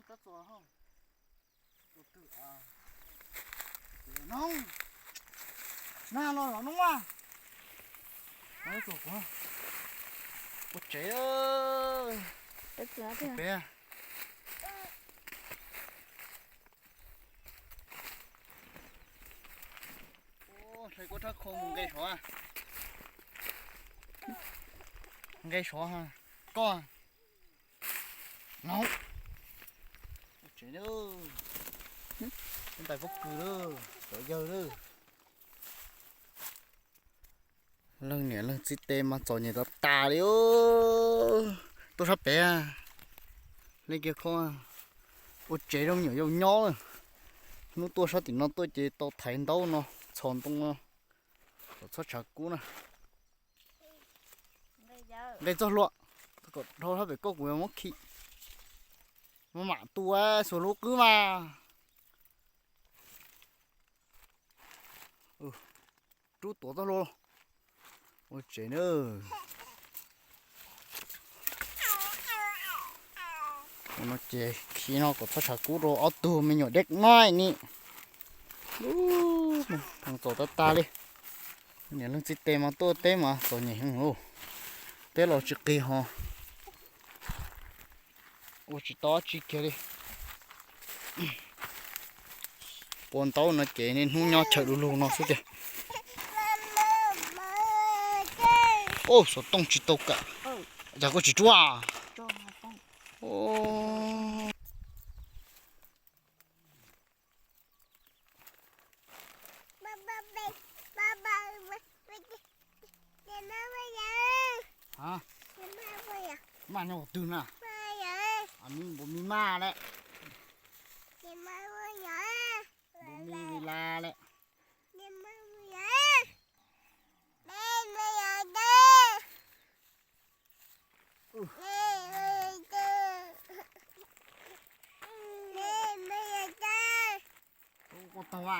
Koj txuas hauj, txuas twg? Nag los los nub a. Txuas kuv ua tsev pem. Hlais kua rhab khau mus nqe sov, nqe sov koj. No, ua tsev, ntais pob kws lawm, cov yawg lawm. Leej niam leej txiv tej mas txom nyem tas tas li. Tuaj sab pem, leej kiag khob, ua tsev zoo nyuam yaus nyob lawm. Hnub tuaj sab tim no tuaj ces tau thaiv ntaub no, txhos ntoo no, kom txhob tshav kub na. Nqe txoj hlua, kom dhau sab pem koj kuv yuav muab khi. Mam mam tu xuas lub qwb mas. Rub tuav txoj hlua. Ua tsev na. Ua no ces khi no kom txhob tshav kub rau ob tug me nyuam deb no ni. Txom tas tas li. Niam leej txiv tej mas tuaj teb mas txom nyem heev lauj. Teb los tsis qis ho ua tsis tau dab tsi kiag li. Pua ntaub no ces niaj hnub nyob chaw du lug no xwb tiag. Ub, xov tooj tsis tau kawm. Cas koj tsis rub? Maj nyob twg na? Maj nyob puas mi maj lawm? Puas mi li las lawm? Ua tau a.